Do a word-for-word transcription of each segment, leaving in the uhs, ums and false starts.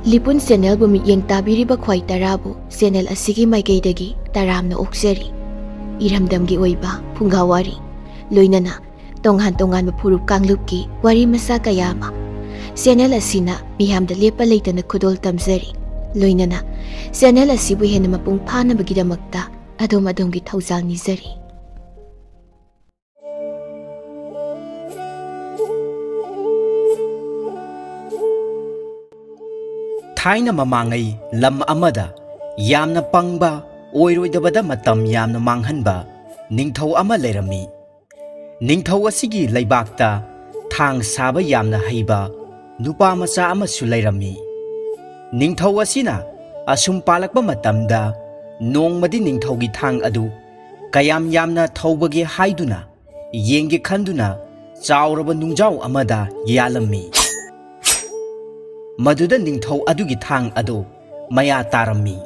ꯂꯤꯄꯨꯟ ꯆꯦꯅꯦꯜꯕꯨ ꯃꯤꯠꯌꯦꯡ ꯇꯥꯕꯤꯔꯤꯕ ꯈ꯭ꯋꯥꯏ ꯇꯔꯥꯕꯨ ꯆꯦꯅꯦꯜ ꯑꯁꯤꯒꯤ ꯃꯥꯏꯀꯩꯗꯒꯤ ꯇꯔꯥꯝꯅ ꯑꯣꯛꯆꯔꯤ꯫ ꯏꯔꯝꯗꯝꯒꯤ ꯑꯣꯏꯕ ꯐꯨꯡꯒꯥ ꯋꯥꯔꯤ, ꯂꯣꯏꯅꯅ ꯇꯣꯉꯥꯟ ꯇꯣꯉꯥꯟꯕ ꯐꯨꯔꯨꯞ ꯀꯥꯡꯂꯨꯞꯀꯤ ꯋꯥꯔꯤ ꯃꯆꯥ ꯀꯌꯥ ꯑꯃ ꯆꯦꯅꯦꯜ ꯑꯁꯤꯅ ꯃꯤꯌꯥꯝꯗ ꯂꯦꯞꯄ ꯂꯩꯇꯅ ꯈꯨꯗꯣꯜ ꯇꯝꯖꯔꯤ꯫ ꯂꯣꯏꯅꯅ ꯆꯦꯅꯦꯜ ꯑꯁꯤꯕꯨ ꯍꯦꯟꯅ ꯃꯄꯨꯡ ꯐꯥꯅꯕꯒꯤꯗꯃꯛꯇ ꯑꯗꯣꯝ ꯑꯗꯣꯝꯒꯤ ꯊꯧꯖꯥꯜ ꯅꯤꯖꯔꯤ꯫ ꯊꯥꯏꯅ ꯃꯃꯥꯡꯉꯩ ꯂꯝ ꯑꯃꯗ ꯌꯥꯝꯅ ꯄꯪꯕ, ꯑꯣꯏꯔꯣꯏꯗꯕꯗ ꯃꯇꯝ ꯌꯥꯝꯅ ꯃꯥꯡꯍꯟꯕ ꯅꯤꯡꯊꯧ ꯑꯃ ꯂꯩꯔꯝꯃꯤ꯫ ꯅꯤꯡꯊꯧ ꯑꯁꯤꯒꯤ ꯂꯩꯕꯥꯛꯇ ꯊꯥꯡ ꯁꯥꯕ ꯌꯥꯝꯅ ꯍꯩꯕ ꯅꯨꯄꯥ ꯃꯆꯥ ꯑꯃꯁꯨ ꯂꯩꯔꯝꯃꯤ꯫ ꯅꯤꯡꯊꯧ ꯑꯁꯤꯅ ꯑꯁꯨꯝ ꯄꯥꯜꯂꯛꯄ ꯃꯇꯝꯗ ꯅꯣꯡꯃꯗꯤ ꯅꯤꯡꯊꯧꯒꯤ ꯊꯥꯡ ꯑꯗꯨ ꯀꯌꯥꯝ ꯌꯥꯝꯅ ꯊꯧꯕꯒꯦ ꯍꯥꯏꯗꯨꯅ ꯌꯦꯡꯒꯦ ꯈꯟꯗꯨꯅ ꯆꯥꯎꯔꯕ ꯅꯨꯡꯖꯥꯎ ꯑꯃꯗ ꯌꯥꯜꯂꯝꯃꯤ꯫ ꯃꯗꯨꯗ ꯅꯤꯡꯊꯧ ꯑꯗꯨꯒꯤ ꯊꯥꯡ ꯑꯗꯨ ꯃꯌꯥ ꯇꯥꯔꯝꯃꯤ꯫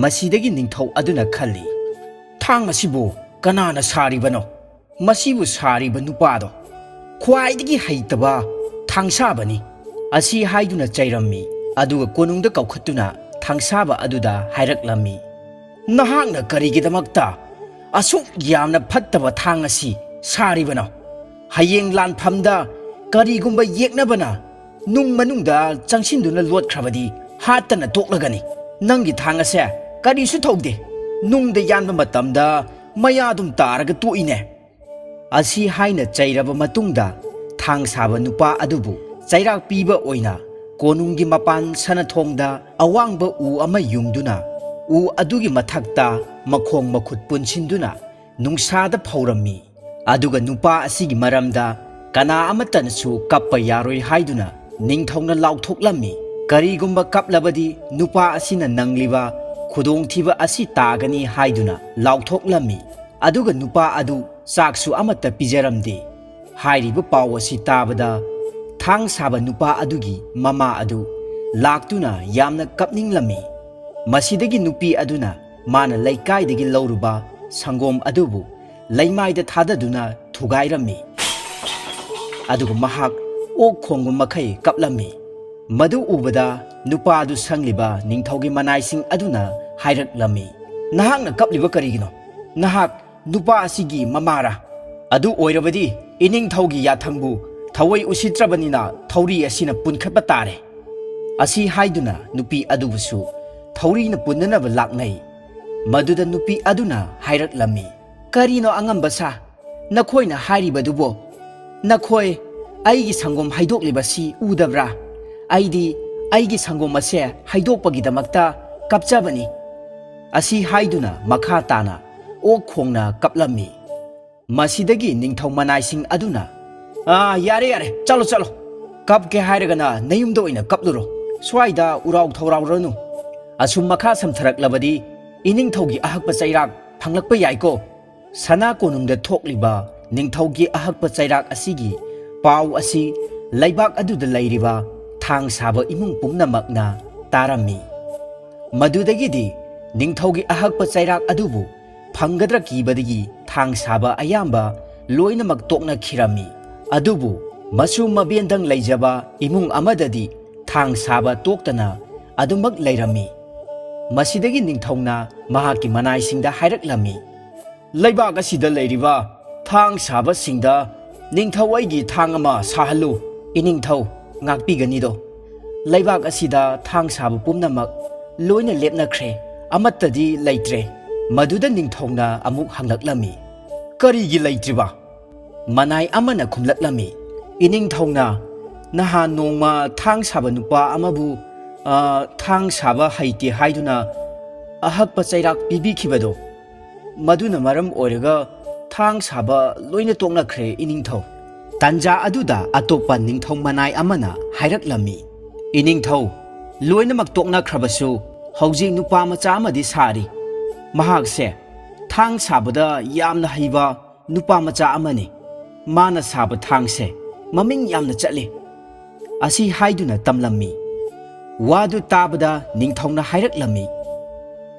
ꯃꯁꯤꯗꯒꯤ ꯅꯤꯡꯊꯧ ꯑꯗꯨꯅ ꯈꯜꯂꯤ, "ꯊꯥꯡ ꯑꯁꯤꯕꯨ ꯀꯅꯥꯅ ꯁꯥꯔꯤꯕꯅꯣ? ꯃꯁꯤꯕꯨ ꯁꯥꯔꯤꯕ ꯅꯨꯄꯥꯗꯣ ꯈ꯭ꯋꯥꯏꯗꯒꯤ ꯍꯩꯇꯕ ꯊꯥꯡꯁꯥꯕꯅꯤ" ꯑꯁꯤ ꯍꯥꯏꯗꯨꯅ ꯆꯩꯔꯝꯃꯤ꯫ ꯑꯗꯨꯒ ꯀꯣꯅꯨꯡꯗ ꯀꯧꯈꯠꯇꯨꯅ ꯊꯥꯡꯁꯥꯕ ꯑꯗꯨꯗ ꯍꯥꯏꯔꯛꯂꯝꯃꯤ, "ꯅꯍꯥꯛꯅ ꯀꯔꯤꯒꯤꯗꯃꯛꯇ ꯑꯁꯨꯛ ꯌꯥꯝꯅ ꯐꯠꯇꯕ ꯊꯥꯡ ꯑꯁꯤ ꯁꯥꯔꯤꯕꯅꯣ? ꯍꯌꯦꯡ ꯂꯥꯟꯐꯝꯗ ꯀꯔꯤꯒꯨꯝꯕ ꯌꯦꯛꯅꯕꯅ ꯅꯨꯡ ꯃꯅꯨꯡꯗ ꯆꯪꯁꯤꯟꯗꯨꯅ ꯂꯣꯠꯈ꯭ꯔꯕꯗꯤ ꯍꯥꯠꯇꯅ ꯇꯣꯛꯂꯒꯅꯤ꯫ ꯅꯪꯒꯤ ꯊꯥꯡ ꯑꯁꯦ ꯀꯔꯤꯁꯨ ꯊꯧꯗꯦ꯫ ꯅꯨꯡꯗ ꯌꯥꯟꯕ ꯃꯇꯝꯗ ꯃꯌꯥꯗꯨꯝ ꯇꯥꯔꯒ ꯇꯣꯛꯏꯅꯦ" ꯑꯁꯤ ꯍꯥꯏꯅ ꯆꯩꯔꯕ ꯃꯇꯨꯡꯗ, ꯊꯥꯡ ꯁꯥꯕ ꯅꯨꯄꯥ ꯑꯗꯨꯕꯨ ꯆꯩꯔꯥꯛ ꯄꯤꯕ ꯑꯣꯏꯅ ꯀꯣꯅꯨꯡꯒꯤ ꯃꯄꯥꯟ ꯁꯅꯊꯣꯡꯗ ꯑꯋꯥꯡꯕ ꯎ ꯑꯃ ꯌꯨꯡꯗꯨꯅ, ꯎ ꯑꯗꯨꯒꯤ ꯃꯊꯛꯇ ꯃꯈꯣꯡ ꯃꯈꯨꯠ ꯄꯨꯟꯁꯤꯟꯗꯨꯅ ꯅꯨꯡꯁꯥꯗ ꯐꯧꯔꯝꯃꯤ꯫ ꯑꯗꯨꯒ ꯅꯨꯄꯥ ꯑꯁꯤꯒꯤ ꯃꯔꯝꯗ ꯀꯅꯥ ꯑꯃꯠꯇꯅꯁꯨ ꯀꯞꯄ ꯌꯥꯔꯣꯏ ꯍꯥꯏꯗꯨꯅ ꯅꯤꯡꯊꯧꯅ ꯂꯥꯎꯊꯣꯛꯂꯝꯃꯤ꯫ ꯀꯔꯤꯒꯨꯝꯕ ꯀꯞꯂꯕꯗꯤ ꯅꯨꯄꯥ ꯑꯁꯤꯅ ꯅꯪꯂꯤꯕ ꯈꯨꯗꯣꯡꯊꯤꯕ ꯑꯁꯤ ꯇꯥꯒꯅꯤ ꯍꯥꯏꯗꯨꯅ ꯂꯥꯎꯊꯣꯛꯂꯝꯃꯤ꯫ ꯑꯗꯨꯒ ꯅꯨꯄꯥ ꯑꯗꯨ ꯆꯥꯛꯁꯨ ꯑꯃꯠꯇ ꯄꯤꯖꯔꯝꯗꯦ꯫ ꯍꯥꯏꯔꯤꯕ ꯄꯥꯎ ꯑꯁꯤ ꯇꯥꯕꯗ ꯊꯥꯡ ꯁꯥꯕ ꯅꯨꯄꯥ ꯑꯗꯨꯒꯤ ꯃꯃꯥ ꯑꯗꯨ ꯂꯥꯛꯇꯨꯅ ꯌꯥꯝꯅ ꯀꯞꯅꯤꯡꯂꯝꯃꯤ꯫ ꯃꯁꯤꯗꯒꯤ ꯅꯨꯄꯤ ꯑꯗꯨꯅ ꯃꯥꯅ ꯂꯩꯀꯥꯏꯗꯒꯤ ꯂꯧꯔꯨꯕ ꯁꯪꯒꯣꯝ ꯑꯗꯨꯕꯨ ꯂꯩꯃꯥꯏꯗ ꯊꯥꯗꯗꯨꯅ ꯊꯨꯒꯥꯏꯔꯝꯃꯤ꯫ ꯑꯗꯨꯒ ꯃꯍꯥꯛ ꯑꯣꯛ ꯈꯣꯡꯕ ꯃꯈꯩ ꯀꯞꯂꯝꯃꯤ꯫ ꯃꯗꯨ ꯎꯕꯗ ꯅꯨꯄꯥ ꯑꯗꯨ ꯁꯪꯂꯤꯕ ꯅꯤꯡꯊꯧꯒꯤ ꯃꯅꯥꯏꯁꯤꯡ ꯑꯗꯨꯅ ꯍꯥꯏꯔꯛꯂꯝꯃꯤ, "ꯅꯍꯥꯛꯅ ꯀꯞꯂꯤꯕ ꯀꯔꯤꯒꯤꯅꯣ? ꯅꯍꯥꯛ ꯅꯨꯄꯥ ꯑꯁꯤꯒꯤ ꯃꯃꯥꯔꯥ? ꯑꯗꯨ ꯑꯣꯏꯔꯕꯗꯤ ꯏꯅꯤꯡꯊꯧꯒꯤ ꯌꯥꯊꯪꯕꯨ ꯊꯑꯣꯏ ꯎꯁꯤꯠꯇ꯭ꯔꯕꯅꯤꯅ ꯊꯧꯔꯤ ꯑꯁꯤꯅ ꯄꯨꯟꯈꯠꯄ ꯇꯥꯔꯦ"꯫ ꯑꯁꯤ ꯍꯥꯏꯗꯨꯅ ꯅꯨꯄꯤ ꯑꯗꯨꯕꯨꯁꯨ ꯊꯧꯔꯤꯅ ꯄꯨꯟꯅꯅꯕ ꯂꯥꯛꯅꯩ꯫ ꯃꯗꯨꯗ ꯅꯨꯄꯤ ꯑꯗꯨꯅ ꯍꯥꯏꯔꯛꯂꯝꯃꯤ, "ꯀꯔꯤꯅꯣ ꯑꯉꯝꯕ ꯁꯥ? ꯅꯈꯣꯏꯅ ꯍꯥꯏꯔꯤꯕꯗꯨꯕꯣ? ꯅꯈꯣꯏ ꯑꯩꯒꯤ ꯁꯪꯒꯣꯝ ꯍꯩꯗꯣꯛꯂꯤꯕꯁꯤ ꯎꯗꯕ꯭ꯔꯥ? ꯑꯩꯗꯤ ꯑꯩꯒꯤ ꯁꯪꯒꯣꯝ ꯑꯁꯦ ꯍꯩꯗꯣꯛꯄꯒꯤꯗꯃꯛꯇ ꯀꯞꯆꯕꯅꯤ"꯫ ꯑꯁꯤ ꯍꯥꯏꯗꯨꯅ ꯃꯈꯥ ꯇꯥꯅ ꯑꯣꯛ ꯈꯣꯡꯅ ꯀꯞꯂꯝꯃꯤ꯫ ꯃꯁꯤꯗꯒꯤ ꯅꯤꯡꯊꯧ ꯃꯅꯥꯏꯁꯤꯡ ꯑꯗꯨꯅ, "ꯑꯥ, ꯌꯥꯔꯦ, ꯌꯥꯔꯦ, ꯆꯠꯂꯣ, ꯆꯠꯂꯣ꯫ ꯀꯞꯀꯦ ꯍꯥꯏꯔꯒꯅ ꯅꯌꯨꯝꯗ ꯑꯣꯏꯅ ꯀꯞꯂꯨꯔꯣ꯫ ꯁ꯭ꯋꯥꯏꯗ ꯎꯔꯥꯎ ꯊꯧꯔꯥꯎꯔꯅꯨ꯫ ꯑꯁꯨꯝ ꯃꯈꯥ ꯁꯝꯊꯔꯛꯂꯕꯗꯤ ꯏꯅꯤꯡꯊꯧꯒꯤ ꯑꯍꯛꯄ ꯆꯩꯔꯥꯛ ꯐꯪꯂꯛꯄ ꯌꯥꯏꯀꯣ"꯫ ꯁꯅꯥ ꯀꯣꯅꯨꯡꯗ ꯊꯣꯛꯂꯤꯕ ꯅꯤꯡꯊꯧꯒꯤ ꯑꯍꯛꯄ ꯆꯩꯔꯥꯛ ꯑꯁꯤꯒꯤ ꯄꯥꯎ ꯑꯁꯤ ꯂꯩꯕꯥꯛ ꯑꯗꯨꯗ ꯂꯩꯔꯤꯕ ꯊꯥꯡ ꯁꯥꯕ ꯏꯃꯨꯡ ꯄꯨꯝꯅꯃꯛꯅ ꯇꯥꯔꯝꯃꯤ꯫ ꯃꯗꯨꯗꯒꯤꯗꯤ ꯅꯤꯡꯊꯧꯒꯤ ꯑꯍꯛꯄ ꯆꯩꯔꯥꯛ ꯑꯗꯨꯕꯨ ꯐꯪꯒꯗ꯭ꯔꯥ ꯀꯤꯕꯗꯒꯤ ꯊꯥꯡ ꯁꯥꯕ ꯑꯌꯥꯝꯕ ꯂꯣꯏꯅꯃꯛ ꯇꯣꯛꯅꯈꯤꯔꯝꯃꯤ꯫ ꯑꯗꯨꯕꯨ ꯃꯁꯨ ꯃꯕꯦꯟꯗꯪ ꯂꯩꯖꯕ ꯏꯃꯨꯡ ꯑꯃꯗꯗꯤ ꯊꯥꯡ ꯁꯥꯕ ꯇꯣꯛꯇꯅ ꯑꯗꯨꯃꯛ ꯂꯩꯔꯝꯃꯤ꯫ ꯃꯁꯤꯗꯒꯤ ꯅꯤꯡꯊꯧꯅ ꯃꯍꯥꯛꯀꯤ ꯃꯅꯥꯏꯁꯤꯡꯗ ꯍꯥꯏꯔꯛꯂꯝꯃꯤ, "ꯂꯩꯕꯥꯛ ꯑꯁꯤꯗ ꯂꯩꯔꯤꯕ ꯊꯥꯡ ꯁꯥꯕꯁꯤꯡꯗ ꯅꯤꯡꯊꯧ ꯑꯩꯒꯤ ꯊꯥꯡ ꯑꯃ ꯁꯥꯍꯜꯂꯨ꯫ ꯏꯅꯤꯡꯊꯧ ꯉꯥꯛꯄꯤꯒꯅꯤꯗꯣ꯫ ꯂꯩꯕꯥꯛ ꯑꯁꯤꯗ ꯊꯥꯡ ꯁꯥꯕ ꯄꯨꯝꯅꯃꯛ ꯂꯣꯏꯅ ꯂꯦꯞꯅꯈ꯭ꯔꯦ, ꯑꯃꯠꯇꯗꯤ ꯂꯩꯇ꯭ꯔꯦ"꯫ ꯃꯗꯨꯗ ꯅꯤꯡꯊꯧꯅ ꯑꯃꯨꯛ ꯍꯪꯂꯛꯂꯝꯃꯤ, "ꯀꯔꯤꯒꯤ ꯂꯩꯇ꯭ꯔꯤꯕ?" ꯃꯅꯥꯏ ꯑꯃꯅ ꯈꯨꯝꯂꯛꯂꯝꯃꯤ, "ꯏꯅꯤꯡꯊꯧꯅ ꯅꯍꯥꯟ ꯅꯣꯡꯃ ꯊꯥꯡ ꯁꯥꯕ ꯅꯨꯄꯥ ꯑꯃꯕꯨ, ꯑ, ꯊꯥꯡ ꯁꯥꯕ ꯍꯩꯇꯦ ꯍꯥꯏꯗꯨꯅ ꯑꯍꯛꯄ ꯆꯩꯔꯥꯛ ꯄꯤꯕꯤꯈꯤꯕꯗꯣ, ꯃꯗꯨꯅ ꯃꯔꯝ ꯑꯣꯏꯔꯒ ꯊꯥꯡ ꯁꯥꯕ ꯂꯣꯏꯅ ꯇꯣꯛꯅꯈ꯭ꯔꯦ, ꯏꯅꯤꯡꯊꯧ"꯫ ꯇꯟꯖꯥ ꯑꯗꯨꯗ ꯑꯇꯣꯞꯄ ꯅꯤꯡꯊꯧ ꯃꯅꯥꯏ ꯑꯃꯅ ꯍꯥꯏꯔꯛꯂꯝꯃꯤ, "ꯏꯅꯤꯡꯊꯧ, ꯂꯣꯏꯅꯃꯛ ꯇꯣꯛꯅꯈ꯭ꯔꯕꯁꯨ ꯍꯧꯖꯤꯛ ꯅꯨꯄꯥ ꯃꯆꯥ ꯑꯃꯗꯤ ꯁꯥꯔꯤ꯫ ꯃꯍꯥꯛꯁꯦ ꯊꯥꯡ ꯁꯥꯕꯗ ꯌꯥꯝꯅ ꯍꯩꯕ ꯅꯨꯄꯥ ꯃꯆꯥ ꯑꯃꯅꯤ꯫ ꯃꯥꯅ ꯁꯥꯕ ꯊꯥꯡꯁꯦ ꯃꯃꯤꯡ ꯌꯥꯝꯅ ꯆꯠꯂꯤ"꯫ ꯑꯁꯤ ꯍꯥꯏꯗꯨꯅ ꯇꯝꯂꯝꯃꯤ꯫ ꯋꯥꯗꯨ ꯇꯥꯕꯗ ꯅꯤꯡꯊꯧꯅ ꯍꯥꯏꯔꯛꯂꯝꯃꯤ,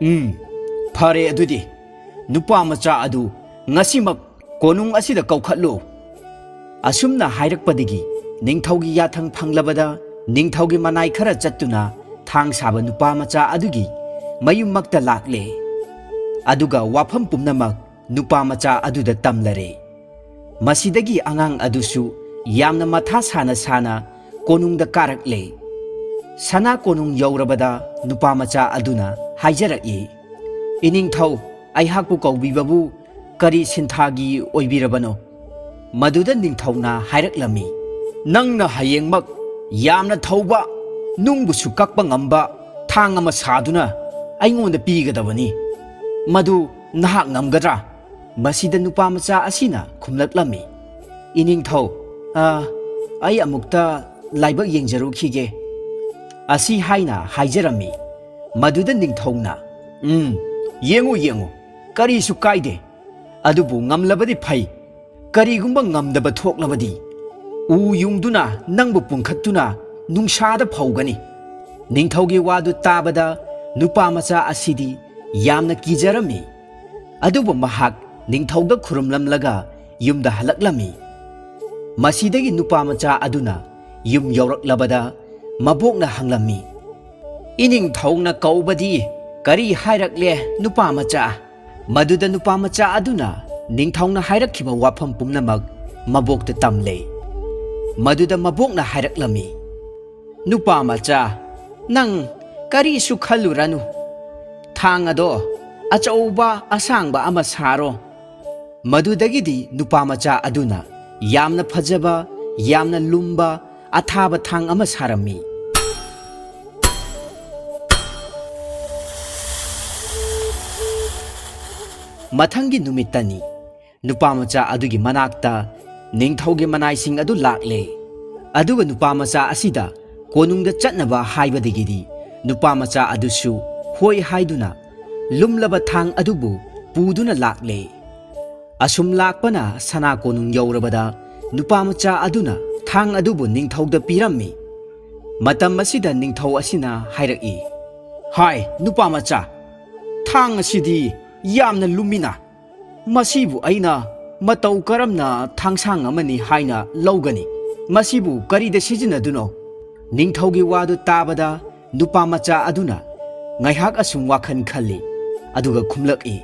"ꯎꯝ, ꯐꯔꯦ, ꯑꯗꯨꯗꯤ ꯅꯨꯄꯥ ꯃꯆꯥ ꯑꯗꯨ ꯉꯁꯤꯃꯛ ꯀꯣꯅꯨꯡ ꯑꯁꯤꯗ ꯀꯧꯈꯠꯂꯨ"꯫ ꯑꯁꯨꯝꯅ ꯍꯥꯏꯔꯛꯄꯗꯒꯤ ꯅꯤꯡꯊꯧꯒꯤ ꯌꯥꯊꯪ ꯐꯪꯂꯕꯗ ꯅꯤꯡꯊꯧꯒꯤ ꯃꯅꯥꯏ ꯈꯔ ꯆꯠꯇꯨꯅ ꯊꯥꯡ ꯁꯥꯕ ꯅꯨꯄꯥ ꯃꯆꯥ ꯑꯗꯨꯒꯤ ꯃꯌꯨꯝꯃꯛꯇ ꯂꯥꯛꯂꯦ꯫ ꯑꯗꯨꯒ ꯋꯥꯐꯝ ꯄꯨꯝꯅꯃꯛ ꯅꯨꯄꯥ ꯃꯆꯥ ꯑꯗꯨꯗ ꯇꯝꯂꯔꯦ꯫ ꯃꯁꯤꯗꯒꯤ ꯑꯉꯥꯡ ꯑꯗꯨꯁꯨ ꯌꯥꯝꯅ ꯃꯊꯥ ꯁꯥꯅ ꯁꯥꯅ ꯀꯣꯅꯨꯡꯗ ꯀꯥꯔꯛꯂꯦ꯫ ꯁꯅꯥ ꯀꯣꯅꯨꯡ ꯌꯧꯔꯕꯗ ꯅꯨꯄꯥ ꯃꯆꯥ ꯑꯗꯨꯅ ꯍꯥꯏꯖꯔꯛꯏ, "ꯏꯅꯤꯡꯊꯧ, ꯑꯩꯍꯥꯛꯄꯨ ꯀꯧꯕꯤꯕꯕꯨ ꯀꯔꯤ ꯁꯤꯟꯊꯥꯒꯤ ꯑꯣꯏꯕꯤꯔꯕꯅꯣ?" ꯃꯗꯨꯗ ꯅꯤꯡꯊꯧꯅ ꯍꯥꯏꯔꯛꯂꯝꯃꯤ, "ꯅꯪꯅ ꯍꯌꯦꯡꯃꯛ ꯌꯥꯝꯅ ꯊꯧꯕ, ꯅꯨꯡꯕꯨꯁꯨ ꯀꯛꯄ ꯉꯝꯕ ꯊꯥꯡ ꯑꯃ ꯁꯥꯗꯨꯅ ꯑꯩꯉꯣꯟꯗ ꯄꯤꯒꯗꯕꯅꯤ꯫ ꯃꯗꯨ ꯅꯍꯥꯛ ꯉꯝꯒꯗ꯭ꯔꯥ?" ꯃꯁꯤꯗ ꯅꯨꯄꯥ ꯃꯆꯥ ꯑꯁꯤꯅ ꯈꯨꯝꯂꯛꯂꯝꯃꯤ, "ꯏꯅꯤꯡꯊꯧ, ꯑ, ꯑꯩ ꯑꯃꯨꯛꯇ ꯂꯥꯏꯕꯛ ꯌꯦꯡꯖꯔꯨꯈꯤꯒꯦ" ꯑꯁꯤ ꯍꯥꯏꯅ ꯍꯥꯏꯖꯔꯝꯃꯤ꯫ ꯃꯗꯨꯗ ꯅꯤꯡꯊꯧꯅ, "ꯎꯝ, ꯌꯦꯡꯉꯨ, ꯌꯦꯡꯉꯨ, ꯀꯔꯤꯁꯨ ꯀꯥꯏꯗꯦ꯫ ꯑꯗꯨꯕꯨ ꯉꯝꯂꯕꯗꯤ ꯐꯩ꯫ ꯀꯔꯤꯒꯨꯝꯕ ꯉꯝꯗꯕ ꯊꯣꯛꯂꯕꯗꯤ ꯎ ꯌꯨꯡꯗꯨꯅ ꯅꯪꯕꯨ ꯄꯨꯟꯈꯠꯇꯨꯅ ꯅꯨꯡꯁꯥꯗ ꯐꯧꯒꯅꯤ꯫" ꯅꯤꯡꯊꯧꯒꯤ ꯋꯥꯗꯨ ꯇꯥꯕꯗ ꯅꯨꯄꯥ ꯃꯆꯥ ꯑꯁꯤꯗꯤ ꯌꯥꯝꯅ ꯀꯤꯖꯔꯝꯃꯤ꯫ ꯑꯗꯨꯕꯨ ꯃꯍꯥꯛ ꯅꯤꯡꯊꯧꯗ ꯈꯨꯔꯨꯝꯂꯝꯂꯒ ꯌꯨꯝꯗ ꯍꯜꯂꯛꯂꯝꯃꯤ꯫ ꯃꯁꯤꯗꯒꯤ ꯅꯨꯄꯥ ꯃꯆꯥ ꯑꯗꯨꯅ ꯌꯨꯝ ꯌꯧꯔꯛꯂꯕꯗ ꯃꯕꯣꯛꯅ ꯍꯪꯂꯝꯃꯤ, "ꯏꯅꯤꯡꯊꯧꯅ ꯀꯧꯕꯗꯤ ꯀꯔꯤ ꯍꯥꯏꯔꯛꯂꯦ, ꯅꯨꯄꯥ ꯃꯆꯥ?" ꯃꯗꯨꯗ ꯅꯨꯄꯥ ꯃꯆꯥ ꯑꯗꯨꯅ ꯅꯤꯡꯊꯧꯅ ꯍꯥꯏꯔꯛꯈꯤꯕ ꯋꯥꯐꯝ ꯄꯨꯝꯅꯃꯛ ꯃꯕꯣꯛꯇ ꯇꯝꯂꯦ꯫ ꯃꯗꯨꯗ ꯃꯕꯣꯛꯅ ꯍꯥꯏꯔꯛꯂꯝꯃꯤ, "ꯅꯨꯄꯥ ꯃꯆꯥ, ꯅꯪ ꯀꯔꯤꯁꯨ ꯈꯜꯂꯨꯔꯅꯨ꯫ ꯊꯥꯡ ꯑꯗꯣ ꯑꯆꯧꯕ ꯑꯁꯥꯡꯕ ꯑꯃ ꯁꯥꯔꯣ꯫" ꯃꯗꯨꯗꯒꯤꯗꯤ ꯅꯨꯄꯥ ꯃꯆꯥ ꯑꯗꯨꯅ ꯌꯥꯝꯅ ꯐꯖꯕ, ꯌꯥꯝꯅ ꯂꯨꯝꯕ, ꯑꯊꯥꯕ ꯊꯥꯡ ꯑꯃ ꯁꯥꯔꯝꯃꯤ꯫ ꯃꯊꯪꯒꯤ ꯅꯨꯃꯤꯠꯇꯅꯤ꯫ ꯅꯨꯄꯥ ꯃꯆꯥ ꯑꯗꯨꯒꯤ ꯃꯅꯥꯛꯇ ꯅꯤꯡꯊꯧꯒꯤ ꯃꯅꯥꯏꯁꯤꯡ ꯑꯗꯨ ꯂꯥꯛꯂꯦ꯫ ꯑꯗꯨꯒ ꯅꯨꯄꯥ ꯃꯆꯥ ꯑꯁꯤꯗ ꯀꯣꯅꯨꯡꯗ ꯆꯠꯅꯕ ꯍꯥꯏꯕꯗꯒꯤꯗꯤ ꯅꯨꯄꯥ ꯃꯆꯥ ꯑꯗꯨꯁꯨ ꯍꯣꯏ ꯍꯥꯏꯗꯨꯅ ꯂꯨꯝꯂꯕ ꯊꯥꯡ ꯑꯗꯨꯕꯨ ꯄꯨꯗꯨꯅ ꯂꯥꯛꯂꯦ꯫ ꯑꯁꯨꯝ ꯂꯥꯛꯄꯅ ꯁꯅꯥ ꯀꯣꯅꯨꯡ ꯌꯧꯔꯕꯗ ꯅꯨꯄꯥ ꯃꯆꯥ ꯑꯗꯨꯅ ꯊꯥꯡ ꯑꯗꯨꯕꯨ ꯅꯤꯡꯊꯧꯗ ꯄꯤꯔꯝꯃꯤ꯫ ꯃꯇꯝ ꯑꯁꯤꯗ ꯅꯤꯡꯊꯧ ꯑꯁꯤꯅ ꯍꯥꯏꯔꯛꯏ, "ꯍꯥꯏ, ꯅꯨꯄꯥ ꯃꯆꯥ, ꯊꯥꯡ ꯑꯁꯤꯗꯤ ꯌꯥꯝꯅ ꯂꯨꯝꯃꯤꯅ, ꯃꯁꯤꯕꯨ ꯑꯩꯅ ꯃꯇꯧ ꯀꯔꯝꯅ ꯊꯥꯡꯁꯥꯡ ꯑꯃꯅꯤ ꯍꯥꯏꯅ ꯂꯧꯒꯅꯤ? ꯃꯁꯤꯕꯨ ꯀꯔꯤꯗ ꯁꯤꯖꯤꯟꯅꯗꯨꯅꯣ?" ꯅꯤꯡꯊꯧꯒꯤ ꯋꯥꯗꯨ ꯇꯥꯕꯗ ꯅꯨꯄꯥ ꯃꯆꯥ ꯑꯗꯨꯅ ꯉꯥꯏꯍꯥꯛ ꯑꯁꯨꯝ ꯋꯥꯈꯜ ꯈꯜꯂꯤ, ꯑꯗꯨꯒ ꯈꯨꯝꯂꯛꯏ,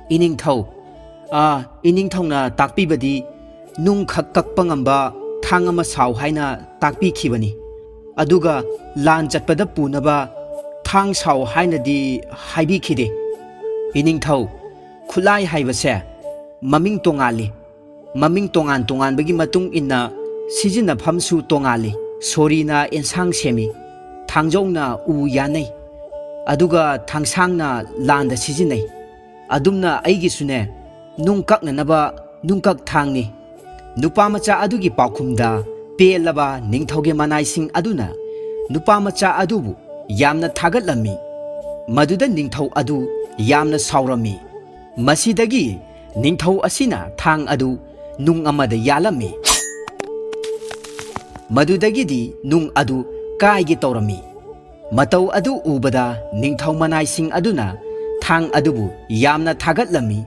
"ꯏꯅꯤꯡꯊꯧ, ꯑꯥ, ꯏꯅꯤꯡꯊꯧꯅ ꯇꯥꯛꯄꯤꯕꯗꯤ ꯅꯨꯡꯈꯛ ꯀꯛꯄ ꯉꯝꯕ ꯊꯥꯡ ꯑꯃ ꯁꯥꯎ ꯍꯥꯏꯅ ꯇꯥꯛꯄꯤꯈꯤꯕꯅꯤ꯫ ꯑꯗꯨꯒ ꯂꯥꯟ ꯆꯠꯄꯗ ꯄꯨꯅꯕ ꯊꯥꯡ ꯁꯥꯎ ꯍꯥꯏꯅꯗꯤ ꯍꯥꯏꯕꯤꯈꯤꯗꯦ꯫ ꯏꯅꯤꯡꯊꯧ, ꯈꯨꯠꯂꯥꯏ ꯍꯥꯏꯕꯁꯦ ꯃꯃꯤꯡ ꯇꯣꯉꯥꯜꯂꯤ꯫ ꯃꯃꯤꯡ ꯇꯣꯉꯥꯟ ꯇꯣꯉꯥꯟꯕꯒꯤ ꯃꯇꯨꯡ ꯏꯟꯅ ꯁꯤꯖꯤꯟꯅꯐꯝꯁꯨ ꯇꯣꯉꯥꯜꯂꯤ꯫ ꯁꯣꯔꯤꯅ ꯑꯦꯟꯁꯥꯡ ꯁꯦꯝꯃꯤ, ꯊꯥꯡꯖꯧꯅ ꯎ ꯌꯥꯟꯅꯩ, ꯑꯗꯨꯒ ꯊꯥꯡꯁꯥꯡꯅ ꯂꯥꯟꯗ ꯁꯤꯖꯤꯟꯅꯩ꯫ ꯑꯗꯨꯝꯅ ꯑꯩꯒꯤꯁꯨꯅꯦ, ꯅꯨꯡ ꯀꯛꯅꯅꯕ ꯅꯨꯡꯀꯛ ꯊꯥꯡꯅꯤ꯫" ꯅꯨꯄꯥ ꯃꯆꯥ ꯑꯗꯨꯒꯤ ꯄꯥꯎꯈꯨꯝꯗ ꯄꯦꯜꯂꯕ ꯅꯤꯡꯊꯧꯒꯤ ꯃꯅꯥꯏꯁꯤꯡ ꯑꯗꯨꯅ ꯅꯨꯄꯥ ꯃꯆꯥ ꯑꯗꯨꯕꯨ ꯌꯥꯝꯅ ꯊꯥꯒꯠꯂꯝꯃꯤ꯫ ꯃꯗꯨꯗ ꯅꯤꯡꯊꯧ ꯑꯗꯨ ꯌꯥꯝꯅ ꯁꯥꯎꯔꯝꯃꯤ꯫ ꯃꯁꯤꯗꯒꯤ ꯅꯤꯡꯊꯧ ꯑꯁꯤꯅ ꯊꯥꯡ ꯑꯗꯨ ꯅꯨꯡ ꯑꯃꯗ ꯌꯥꯜꯂꯝꯃꯤ꯫ ꯃꯗꯨꯗꯒꯤꯗꯤ ꯅꯨꯡ ꯑꯗꯨ ꯀꯥꯏꯒꯦ ꯇꯧꯔꯝꯃꯤ꯫ ꯃꯇꯧ ꯑꯗꯨ ꯎꯕꯗ ꯅꯤꯡꯊꯧ ꯃꯅꯥꯏꯁꯤꯡ ꯑꯗꯨꯅ ꯊꯥꯡ ꯑꯗꯨꯕꯨ ꯌꯥꯝꯅ ꯊꯥꯒꯠꯂꯝꯃꯤ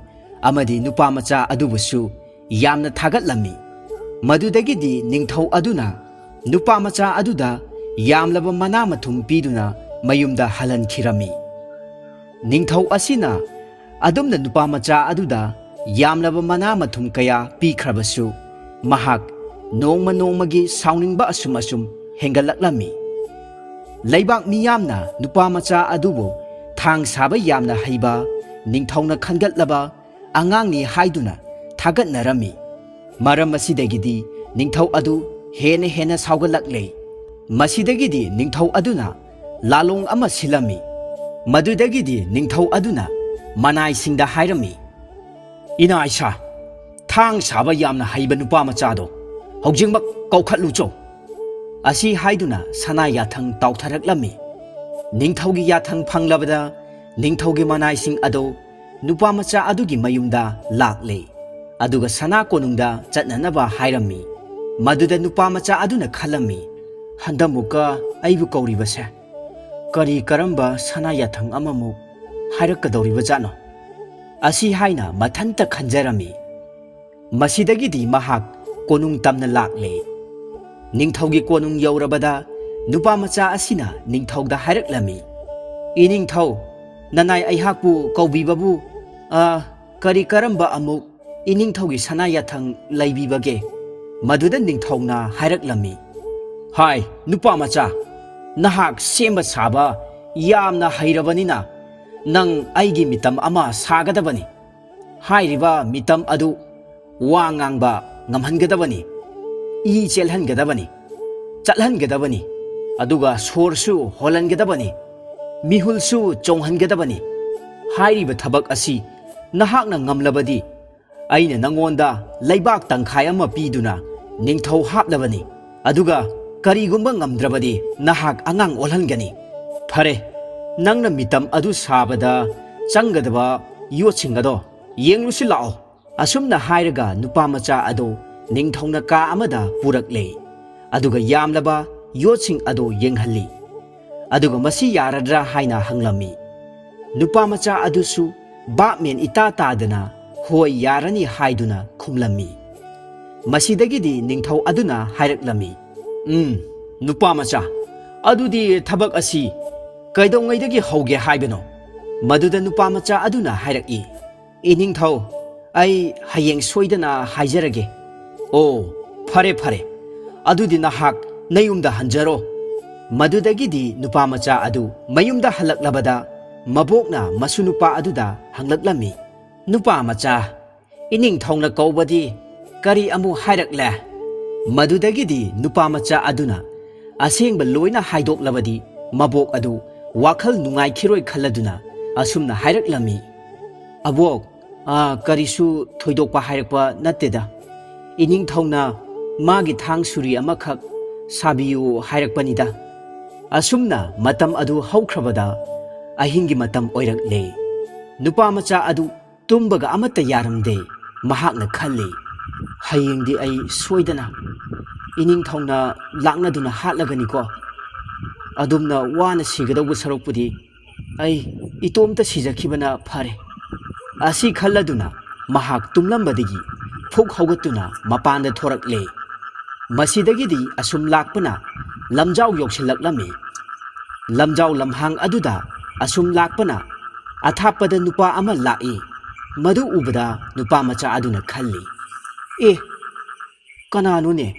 ꯑꯃꯗꯤ ꯅꯨꯄꯥ ꯃꯆꯥ ꯑꯗꯨꯕꯨꯁꯨ ꯌꯥꯝꯅ ꯊꯥꯒꯠꯂꯝꯃꯤ꯫ ꯃꯗꯨꯗꯒꯤꯗꯤ ꯅꯤꯡꯊꯧ ꯑꯗꯨꯅ ꯅꯨꯄꯥ ꯃꯆꯥ ꯑꯗꯨꯗ ꯌꯥꯝꯂꯕ ꯃꯅꯥ ꯃꯊꯨꯝ ꯄꯤꯗꯨꯅ ꯃꯌꯨꯝꯗ ꯍꯜꯍꯟꯈꯤꯔꯝꯃꯤ꯫ ꯅꯤꯡꯊꯧ ꯑꯁꯤꯅ ꯑꯗꯨꯝꯅ ꯅꯨꯄꯥ ꯃꯆꯥ ꯑꯗꯨꯗ ꯌꯥꯝꯂꯕ ꯃꯅꯥ ꯃꯊꯨꯝ ꯀꯌꯥ ꯄꯤꯈ꯭ꯔꯕꯁꯨ, ꯃꯍꯥꯛ ꯅꯣꯡꯃ ꯅꯣꯡꯃꯒꯤ ꯁꯥꯎꯅꯤꯡꯕ ꯑꯁꯨꯝ ꯑꯁꯨꯝ ꯍꯦꯟꯒꯠꯂꯛꯂꯝꯃꯤ꯫ ꯂꯩꯕꯥꯛ ꯃꯤꯌꯥꯝꯅ ꯅꯨꯄꯥ ꯃꯆꯥ ꯑꯗꯨꯕꯨ ꯊꯥꯡ ꯁꯥꯕ ꯌꯥꯝꯅ ꯍꯩꯕ, ꯅꯤꯡꯊꯧꯅ ꯈꯟꯒꯠꯂꯕ ꯑꯉꯥꯡꯅꯤ ꯍꯥꯏꯗꯨꯅ ꯊꯥꯒꯠꯅꯔꯝꯃꯤ꯫ ꯃꯔꯝ ꯑꯁꯤꯗꯒꯤꯗꯤ ꯅꯤꯡꯊꯧ ꯑꯗꯨ ꯍꯦꯟꯅ ꯍꯦꯟꯅ ꯁꯥꯎꯒꯠꯂꯛꯂꯦ꯫ ꯃꯁꯤꯗꯒꯤꯗꯤ ꯅꯤꯡꯊꯧ ꯑꯗꯨꯅ ꯂꯥꯂꯣꯡ ꯑꯃ ꯁꯤꯜꯂꯝꯃꯤ꯫ ꯃꯗꯨꯗꯒꯤꯗꯤ ꯅꯤꯡꯊꯧ ꯑꯗꯨꯅ ꯃꯅꯥꯏꯁꯤꯡꯗ ꯍꯥꯏꯔꯝꯃꯤ, "ꯏꯅꯥ ꯏꯁꯥ, ꯊꯥꯡ ꯁꯥꯕ ꯌꯥꯝꯅ ꯍꯩꯕ ꯅꯨꯄꯥ ꯃꯆꯥꯗꯣ ꯍꯧꯖꯤꯛꯃꯛ ꯀꯧꯈꯠꯂꯨꯆꯣ꯫" ꯑꯁꯤ ꯍꯥꯏꯗꯨꯅ ꯁꯅꯥ ꯌꯥꯊꯪ ꯇꯥꯎꯊꯔꯛꯂꯝꯃꯤ꯫ ꯅꯤꯡꯊꯧꯒꯤ ꯌꯥꯊꯪ ꯐꯪꯂꯕꯗ ꯅꯤꯡꯊꯧꯒꯤ ꯃꯅꯥꯏꯁꯤꯡ ꯑꯗꯨ ꯅꯨꯄꯥ ꯃꯆꯥ ꯑꯗꯨꯒꯤ ꯃꯌꯨꯝꯗ ꯂꯥꯛꯂꯦ꯫ ꯑꯗꯨꯒ ꯁꯅꯥ ꯀꯣꯅꯨꯡꯗ ꯆꯠꯅꯅꯕ ꯍꯥꯏꯔꯝꯃꯤ꯫ ꯃꯗꯨꯗ ꯅꯨꯄꯥ ꯃꯆꯥ ꯑꯗꯨꯅ ꯈꯜꯂꯝꯃꯤ, "ꯍꯟꯗꯛꯃꯨꯛꯀ ꯑꯩꯕꯨ ꯀꯧꯔꯤꯕꯁꯦ ꯀꯔꯤ ꯀꯔꯝꯕ ꯁꯅꯥ ꯌꯥꯊꯪ ꯑꯃꯃꯨꯛ ꯍꯥꯏꯔꯛꯀꯗꯧꯔꯤꯕꯖꯥꯠꯅꯣ?" ꯑꯁꯤ ꯍꯥꯏꯅ ꯃꯊꯟꯇ ꯈꯟꯖꯔꯝꯃꯤ꯫ ꯃꯁꯤꯗꯒꯤꯗꯤ ꯃꯍꯥꯛ ꯀꯣꯅꯨꯡ ꯇꯝꯅ ꯂꯥꯛꯂꯦ꯫ ꯅꯤꯡꯊꯧꯒꯤ ꯀꯣꯅꯨꯡ ꯌꯧꯔꯕꯗ ꯅꯨꯄꯥ ꯃꯆꯥ ꯑꯁꯤꯅ ꯅꯤꯡꯊꯧꯗ ꯍꯥꯏꯔꯛꯂꯝꯃꯤ, "ꯏꯅꯤꯡꯊꯧ, ꯅꯅꯥꯏ ꯑꯩꯍꯥꯛꯄꯨ ꯀꯧꯕꯤꯕꯕꯨ, ꯑ, ꯀꯔꯤ ꯀꯔꯝꯕ ꯑꯃꯨꯛ ꯏꯅꯤꯡꯊꯧꯒꯤ ꯁꯅꯥ ꯌꯥꯊꯪ ꯂꯩꯕꯤꯕꯒꯦ?" ꯃꯗꯨꯗ ꯅꯤꯡꯊꯧꯅ ꯍꯥꯏꯔꯛꯂꯝꯃꯤ, "ꯍꯥꯏ, ꯅꯨꯄꯥ ꯃꯆꯥ, ꯅꯍꯥꯛ ꯁꯦꯝꯕ ꯁꯥꯕ ꯌꯥꯝꯅ ꯍꯩꯔꯕꯅꯤꯅ ꯅꯪ ꯑꯩꯒꯤ ꯃꯤꯇꯝ ꯑꯃ ꯁꯥꯒꯗꯕꯅꯤ꯫ ꯍꯥꯏꯔꯤꯕ ꯃꯤꯇꯝ ꯑꯗꯨ ꯋꯥ ꯉꯥꯡꯕ ꯉꯝꯍꯟꯒꯗꯕꯅꯤ, ꯏ ꯆꯦꯜꯍꯟꯒꯗꯕꯅꯤ, ꯆꯠꯍꯟꯒꯗꯕꯅꯤ, ꯑꯗꯨꯒ ꯁꯣꯔꯁꯨ ꯍꯣꯜꯍꯟꯒꯗꯕꯅꯤ, ꯃꯤꯍꯨꯜꯁꯨ ꯆꯣꯡꯍꯟꯒꯗꯕꯅꯤ꯫ ꯍꯥꯏꯔꯤꯕ ꯊꯕꯛ ꯑꯁꯤ ꯅꯍꯥꯛꯅ ꯉꯝꯂꯕꯗꯤ ꯑꯩꯅ ꯅꯪꯉꯣꯟꯗ ꯂꯩꯕꯥꯛ ꯇꯪꯈꯥꯏ ꯑꯃ ꯄꯤꯗꯨꯅ ꯅꯤꯡꯊꯧ ꯍꯥꯞꯂꯕꯅꯤ꯫ ꯑꯗꯨꯒ ꯀꯔꯤꯒꯨꯝꯕ ꯉꯝꯗ꯭ꯔꯕꯗꯤ ꯅꯍꯥꯛ ꯑꯉꯥꯡ ꯑꯣꯜꯍꯟꯒꯅꯤ꯫ ꯐꯔꯦ, ꯅꯪꯅ ꯃꯤꯇꯝ ꯑꯗꯨ ꯁꯥꯕꯗ ꯆꯪꯒꯗꯕ ꯌꯣꯠꯁꯤꯡ ꯑꯗꯣ ꯌꯦꯡꯂꯨꯁꯤ ꯂꯥꯛꯑꯣ꯫" ꯑꯁꯨꯝꯅ ꯍꯥꯏꯔꯒ ꯅꯨꯄꯥ ꯃꯆꯥ ꯑꯗꯨ ꯅꯤꯡꯊꯧꯅ ꯀꯥ ꯑꯃꯗ ꯄꯨꯔꯛꯂꯦ꯫ ꯑꯗꯨꯒ ꯌꯥꯝꯂꯕ ꯌꯣꯠꯁꯤꯡ ꯑꯗꯨ ꯌꯦꯡꯍꯜꯂꯤ꯫ ꯑꯗꯨꯒ ꯃꯁꯤ ꯌꯥꯔꯗ꯭ꯔꯥ ꯍꯥꯏꯅ ꯍꯪꯂꯝꯃꯤ꯫ ꯅꯨꯄꯥ ꯃꯆꯥ ꯑꯗꯨꯁꯨ ꯚꯥꯞ ꯃꯦꯟ ꯏꯇꯥ ꯇꯥꯗꯅ "ꯍꯣꯏ, ꯌꯥꯔꯅꯤ" ꯍꯥꯏꯗꯨꯅ ꯈꯨꯝꯂꯝꯃꯤ꯫ ꯃꯁꯤꯗꯒꯤꯗꯤ ꯅꯤꯡꯊꯧ ꯑꯗꯨꯅ ꯍꯥꯏꯔꯛꯂꯝꯃꯤ, "ꯎꯝ, ꯅꯨꯄꯥ ꯃꯆꯥ, ꯑꯗꯨꯗꯤ ꯊꯕꯛ ꯑꯁꯤ ꯀꯩꯗꯧꯉꯩꯗꯒꯤ ꯍꯧꯒꯦ ꯍꯥꯏꯕꯅꯣ?" ꯃꯗꯨꯗ ꯅꯨꯄꯥ ꯃꯆꯥ ꯑꯗꯨꯅ ꯍꯥꯏꯔꯛꯏ, "ꯏꯅꯤꯡꯊꯧ, ꯑꯩ ꯍꯌꯦꯡ ꯁꯣꯏꯗꯅ ꯍꯥꯏꯖꯔꯒꯦ꯫" "ꯑꯣ, ꯐꯔꯦ, ꯐꯔꯦ, ꯑꯗꯨꯗꯤ ꯅꯍꯥꯛ ꯅꯌꯨꯝꯗ ꯍꯟꯖꯔꯣ꯫" ꯃꯗꯨꯗꯒꯤꯗꯤ ꯅꯨꯄꯥ ꯃꯆꯥ ꯑꯗꯨ ꯃꯌꯨꯝꯗ ꯍꯜꯂꯛꯂꯕꯗ ꯃꯕꯣꯛꯅ ꯃꯁꯨ ꯅꯨꯄꯥ ꯑꯗꯨꯗ ꯍꯪꯂꯛꯂꯝꯃꯤ, "ꯅꯨꯄꯥ ꯃꯆꯥ, ꯏꯅꯤꯡꯊꯧꯅ ꯀꯧꯕꯗꯤ ꯀꯔꯤ ꯑꯃꯨꯛ ꯍꯥꯏꯔꯛꯂꯦ?" ꯃꯗꯨꯗꯒꯤꯗꯤ ꯅꯨꯄꯥ ꯃꯆꯥ ꯑꯗꯨꯅ ꯑꯁꯦꯡꯕ ꯂꯣꯏꯅ ꯍꯥꯏꯗꯣꯛꯂꯕꯗꯤ ꯃꯕꯣꯛ ꯑꯗꯨ ꯋꯥꯈꯜ ꯅꯨꯡꯉꯥꯏꯈꯤꯔꯣꯏ ꯈꯜꯂꯗꯨꯅ ꯑꯁꯨꯝꯅ ꯍꯥꯏꯔꯛꯂꯝꯃꯤ, "ꯑꯕꯣꯛ, ꯑꯥ, ꯀꯔꯤꯁꯨ ꯊꯣꯏꯗꯣꯛꯄ ꯍꯥꯏꯔꯛꯄ ꯅꯠꯇꯦꯗ꯫ ꯏꯅꯤꯡꯊꯧꯅ ꯃꯥꯒꯤ ꯊꯥꯡ ꯁꯨꯔꯤ ꯑꯃꯈꯛ ꯁꯥꯕꯤꯌꯨ ꯍꯥꯏꯔꯛꯄꯅꯤꯗ꯫" ꯑꯁꯨꯝꯅ ꯃꯇꯝ ꯑꯗꯨ ꯍꯧꯈ꯭ꯔꯕꯗ ꯑꯍꯤꯡꯒꯤ ꯃꯇꯝ ꯑꯣꯏꯔꯛꯂꯦ꯫ ꯅꯨꯄꯥ ꯃꯆꯥ ꯑꯗꯨ ꯇꯨꯝꯕꯒ ꯑꯃꯠꯇ ꯌꯥꯔꯝꯗꯦ꯫ ꯃꯍꯥꯛꯅ ꯈꯜꯂꯤ, "ꯍꯌꯦꯡꯗꯤ ꯑꯩ ꯁꯣꯏꯗꯅ ꯏꯅꯤꯡꯊꯧꯅ ꯂꯥꯛꯅꯗꯨꯅ ꯍꯥꯠꯂꯒꯅꯤꯀꯣ꯫ ꯑꯗꯨꯝꯅ ꯋꯥꯅ ꯁꯤꯒꯗꯧꯕ ꯁꯔꯨꯛꯄꯨꯗꯤ ꯑꯩ ꯏꯇꯣꯝꯇ ꯁꯤꯖꯈꯤꯕꯅ ꯐꯔꯦ꯫" ꯑꯁꯤ ꯈꯜꯂꯗꯨꯅ ꯃꯍꯥꯛ ꯇꯨꯝꯂꯝꯕꯗꯒꯤ ꯐꯨꯛ ꯍꯧꯒꯠꯇꯨꯅ ꯃꯄꯥꯟꯗ ꯊꯣꯔꯛꯂꯦ꯫ ꯃꯁꯤꯗꯒꯤꯗꯤ ꯑꯁꯨꯝ ꯂꯥꯛꯄꯅ ꯂꯝꯖꯥꯎ ꯌꯧꯁꯤꯜꯂꯛꯂꯝꯃꯤ꯫ ꯂꯝꯖꯥꯎ ꯂꯝꯍꯥꯡ ꯑꯗꯨꯗ ꯑꯁꯨꯝ ꯂꯥꯛꯄꯅ ꯑꯊꯥꯞꯄꯗ ꯅꯨꯄꯥ ꯑꯃ ꯂꯥꯛꯏ꯫ ꯃꯗꯨ ꯎꯕꯗ ꯅꯨꯄꯥ ꯃꯆꯥ ꯑꯗꯨꯅ ꯈꯜꯂꯤ, "ꯑꯦ, ꯀꯅꯥꯅꯣꯅꯦ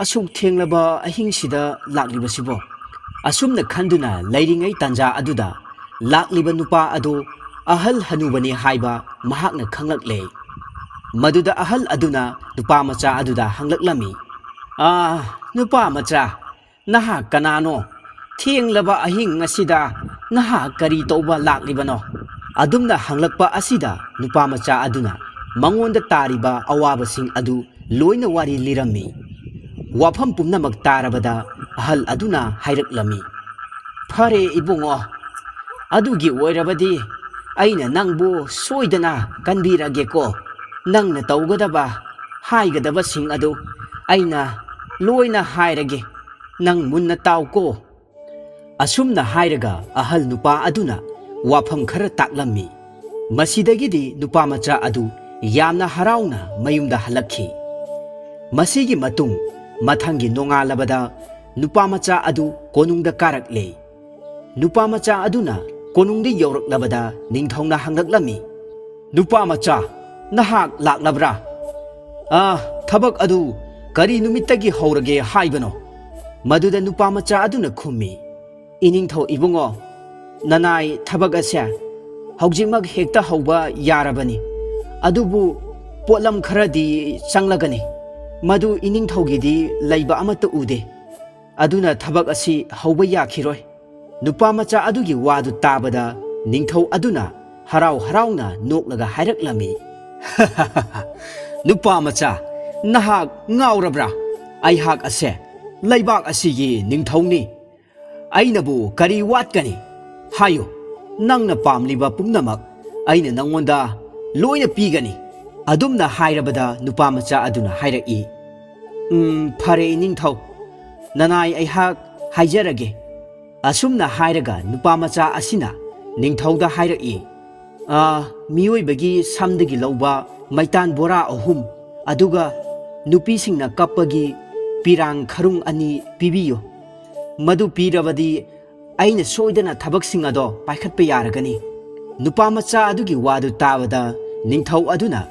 ꯑꯁꯨꯛ ꯊꯦꯡꯂꯕ ꯑꯍꯤꯡꯁꯤꯗ ꯂꯥꯛꯂꯤꯕꯁꯤꯕꯣ?" ꯑꯁꯨꯝꯅ ꯈꯟꯗꯨꯅ ꯂꯩꯔꯤꯉꯩ ꯇꯥꯟꯖꯥ ꯑꯗꯨꯗ ꯂꯥꯛꯂꯤꯕ ꯅꯨꯄꯥ ꯑꯗꯨ ꯑꯍꯜ ꯍꯅꯨꯕꯅꯤ ꯍꯥꯏꯕ ꯃꯍꯥꯛꯅ ꯈꯪꯂꯛꯂꯦ꯫ ꯃꯗꯨꯗ ꯑꯍꯜ ꯑꯗꯨꯅ ꯅꯨꯄꯥ ꯃꯆꯥ ꯑꯗꯨꯗ ꯍꯪꯂꯛꯂꯝꯃꯤ, "ꯑꯥ, ꯅꯨꯄꯥ ꯃꯆꯥ, ꯅꯍꯥꯛ ꯀꯅꯥꯅꯣ? ꯊꯦꯡꯂꯕ ꯑꯍꯤꯡ ꯑꯁꯤꯗ ꯅꯍꯥꯛ ꯀꯔꯤ ꯇꯧꯕ ꯂꯥꯛꯂꯤꯕꯅꯣ?" ꯑꯗꯨꯝꯅ ꯍꯪꯂꯛꯄ ꯑꯁꯤꯗ ꯅꯨꯄꯥ ꯃꯆꯥ ꯑꯗꯨꯅ ꯃꯉꯣꯟꯗ ꯇꯥꯔꯤꯕ ꯑꯋꯥꯕꯁꯤꯡ ꯑꯗꯨ ꯂꯣꯏꯅ ꯋꯥꯔꯤ ꯂꯤꯔꯝꯃꯤ꯫ ꯋꯥꯐꯝ ꯄꯨꯝꯅꯃꯛ ꯇꯥꯔꯕꯗ ꯑꯍꯜ ꯑꯗꯨꯅ ꯍꯥꯏꯔꯛꯂꯝꯃꯤ, "ꯐꯔꯦ ꯏꯕꯨꯡꯉꯣ, ꯑꯗꯨꯒꯤ ꯑꯣꯏꯔꯕꯗꯤ ꯑꯩꯅ ꯅꯪꯕꯨ ꯁꯣꯏꯗꯅ ꯀꯟꯕꯤꯔꯒꯦꯀꯣ꯫ ꯅꯪꯅ ꯇꯧꯒꯗꯕ, ꯍꯥꯏꯒꯗꯕꯁꯤꯡ ꯑꯗꯨ ꯑꯩꯅ ꯂꯣꯏꯅ ꯍꯥꯏꯔꯒꯦ꯫ ꯅꯪ ꯃꯨꯟꯅ ꯇꯥꯎꯀꯣ꯫" ꯑꯁꯨꯝꯅ ꯍꯥꯏꯔꯒ ꯑꯍꯜ ꯅꯨꯄꯥ ꯑꯗꯨꯅ ꯋꯥꯐꯝ ꯈꯔ ꯇꯥꯛꯂꯝꯃꯤ꯫ ꯃꯁꯤꯗꯒꯤꯗꯤ ꯅꯨꯄꯥ ꯃꯆꯥ ꯑꯗꯨ ꯌꯥꯝꯅ ꯍꯔꯥꯎꯅ ꯃꯌꯨꯝꯗ ꯍꯜꯂꯛꯈꯤ꯫ ꯃꯁꯤꯒꯤ ꯃꯇꯨꯡ ꯃꯊꯪꯒꯤ ꯅꯣꯡꯉꯥꯜꯂꯕꯗ ꯅꯨꯄꯥ ꯃꯆꯥ ꯑꯗꯨ ꯀꯣꯅꯨꯡꯗ ꯀꯥꯔꯛꯂꯦ꯫ ꯅꯨꯄꯥ ꯃꯆꯥ ꯑꯗꯨꯅ ꯀꯣꯅꯨꯡꯗ ꯌꯧꯔꯛꯂꯕꯗ ꯅꯤꯡꯊꯧꯅ ꯍꯪꯂꯛꯂꯝꯃꯤ, "ꯅꯨꯄꯥ ꯃꯆꯥ, ꯅꯍꯥꯛ ꯂꯥꯛꯂꯕ꯭ꯔꯥ? ꯑꯥ, ꯊꯕꯛ ꯑꯗꯨ ꯀꯔꯤ ꯅꯨꯃꯤꯠꯇꯒꯤ ꯍꯧꯔꯒꯦ ꯍꯥꯏꯕꯅꯣ?" ꯃꯗꯨꯗ ꯅꯨꯄꯥ ꯃꯆꯥ ꯑꯗꯨꯅ ꯈꯨꯝꯃꯤ, "ꯏꯅꯤꯡꯊꯧ ꯏꯕꯨꯡꯉꯣ, ꯅꯅꯥꯏ ꯊꯕꯛ ꯑꯁꯦ ꯍꯧꯖꯤꯛꯃꯛ ꯍꯦꯛꯇ ꯍꯧꯕ ꯌꯥꯔꯕꯅꯤ꯫ ꯑꯗꯨꯕꯨ ꯄꯣꯠꯂꯝ ꯈꯔꯗꯤ ꯆꯪꯂꯒꯅꯤ꯫ ꯃꯗꯨ ꯏꯅꯤꯡꯊꯧꯒꯤꯗꯤ ꯂꯩꯕ ꯑꯃꯠꯇ ꯎꯗꯦ꯫ ꯑꯗꯨꯅ ꯊꯕꯛ ꯑꯁꯤ ꯍꯧꯕ ꯌꯥꯈꯤꯔꯣꯏ꯫" ꯅꯨꯄꯥ ꯃꯆꯥ ꯑꯗꯨꯒꯤ ꯋꯥꯗꯨ ꯇꯥꯕꯗ ꯅꯤꯡꯊꯧ ꯑꯗꯨꯅ ꯍꯔꯥꯎ ꯍꯔꯥꯎꯅ ꯅꯣꯛꯂꯒ ꯍꯥꯏꯔꯛꯂꯝꯃꯤ, "ꯅꯨꯄꯥ ꯃꯆꯥ, ꯅꯍꯥꯛ ꯉꯥꯎꯔꯕ꯭ꯔꯥ? ꯑꯩꯍꯥꯛ ꯑꯁꯦ ꯂꯩꯕꯥꯛ ꯑꯁꯤꯒꯤ ꯅꯤꯡꯊꯧꯅꯤ꯫ ꯑꯩꯅꯕꯨ ꯀꯔꯤ ꯋꯥꯠꯀꯅꯤ? ꯍꯥꯏꯌꯨ, ꯅꯪꯅ ꯄꯥꯝꯂꯤꯕ ꯄꯨꯝꯅꯃꯛ ꯑꯩꯅ ꯅꯪꯉꯣꯟꯗ ꯂꯣꯏꯅ ꯄꯤꯒꯅꯤ꯫" ꯑꯗꯨꯝꯅ ꯍꯥꯏꯔꯕꯗ ꯅꯨꯄꯥ ꯃꯆꯥ ꯑꯗꯨꯅ ꯍꯥꯏꯔꯛꯏ, "ꯎꯝ, ꯐꯔꯦ ꯏꯅꯤꯡꯊꯧ, ꯅꯅꯥꯏ ꯑꯩꯍꯥꯛ ꯍꯥꯏꯖꯔꯒꯦ꯫" ꯑꯁꯨꯝꯅ ꯍꯥꯏꯔꯒ ꯅꯨꯄꯥ ꯃꯆꯥ ꯑꯁꯤꯅ ꯅꯤꯡꯊꯧꯗ ꯍꯥꯏꯔꯛꯏ, "ꯑꯥ, ꯃꯤꯑꯣꯏꯕꯒꯤ ꯁꯝꯗꯒꯤ ꯂꯧꯕ ꯃꯩꯇꯥꯟ ꯕꯣꯔꯥ ꯑꯍꯨꯝ, ꯑꯗꯨꯒ ꯅꯨꯄꯤꯁꯤꯡꯅ ꯀꯞꯄꯒꯤ ꯄꯤꯔꯥꯡ ꯈꯔꯨꯡ ꯑꯅꯤ ꯄꯤꯕꯤꯌꯨ꯫ ꯃꯗꯨ ꯄꯤꯔꯕꯗꯤ ꯑꯩꯅ ꯁꯣꯏꯗꯅ ꯊꯕꯛꯁꯤꯡ ꯑꯗꯣ ꯄꯥꯏꯈꯠꯄ ꯌꯥꯔꯒꯅꯤ꯫ ꯅꯨꯄꯥ ꯃꯆꯥ ꯑꯗꯨꯒꯤ ꯋꯥꯗꯨ ꯇꯥꯕꯗ ꯅꯤꯡꯊꯧ ꯑꯗꯨꯅ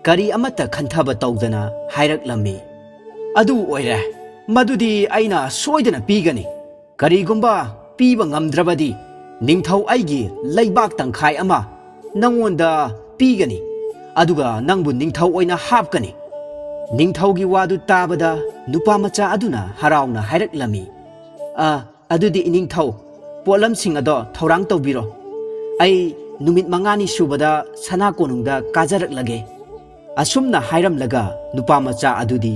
ꯀꯔꯤ ꯑꯃꯠꯇ ꯈꯟꯊꯕ ꯇꯧꯗꯅ ꯍꯥꯏꯔꯛꯂꯝꯃꯤ, "ꯑꯗꯨ ꯑꯣꯏꯔꯦ, ꯃꯗꯨꯗꯤ ꯑꯩꯅ ꯁꯣꯏꯗꯅ ꯄꯤꯒꯅꯤ꯫ ꯀꯔꯤꯒꯨꯝꯕ ꯄꯤꯕ ꯉꯝꯗ꯭ꯔꯕꯗꯤ ꯅꯤꯡꯊꯧ ꯑꯩꯒꯤ ꯂꯩꯕꯥꯛ ꯇꯪꯈꯥꯏ ꯑꯃ ꯅꯪꯉꯣꯟꯗ ꯄꯤꯒꯅꯤ, ꯑꯗꯨꯒ ꯅꯪꯕꯨ ꯅꯤꯡꯊꯧ ꯑꯣꯏꯅ ꯍꯥꯞꯀꯅꯤ꯫" ꯅꯤꯡꯊꯧꯒꯤ ꯋꯥꯗꯨ ꯇꯥꯕꯗ ꯅꯨꯄꯥ ꯃꯆꯥ ꯑꯗꯨꯅ ꯍꯔꯥꯎꯅ ꯍꯥꯏꯔꯛꯂꯝꯃꯤ, "ꯑ, ꯑꯗꯨꯗꯤ ꯏꯅꯤꯡꯊꯧ, ꯄꯣꯠꯂꯝꯁꯤꯡ ꯑꯗꯣ ꯊꯧꯔꯥꯡ ꯇꯧꯕꯤꯔꯣ꯫ ꯑꯩ ꯅꯨꯃꯤꯠ ꯃꯉꯥꯅꯤ ꯁꯨꯕꯗ ꯁꯅꯥ ꯀꯣꯅꯨꯡꯗ ꯀꯥꯖꯔꯛꯂꯒꯦ꯫" ꯑꯁꯨꯝꯅ ꯍꯥꯏꯔꯝꯂꯒ ꯅꯨꯄꯥ ꯃꯆꯥ ꯑꯗꯨꯗꯤ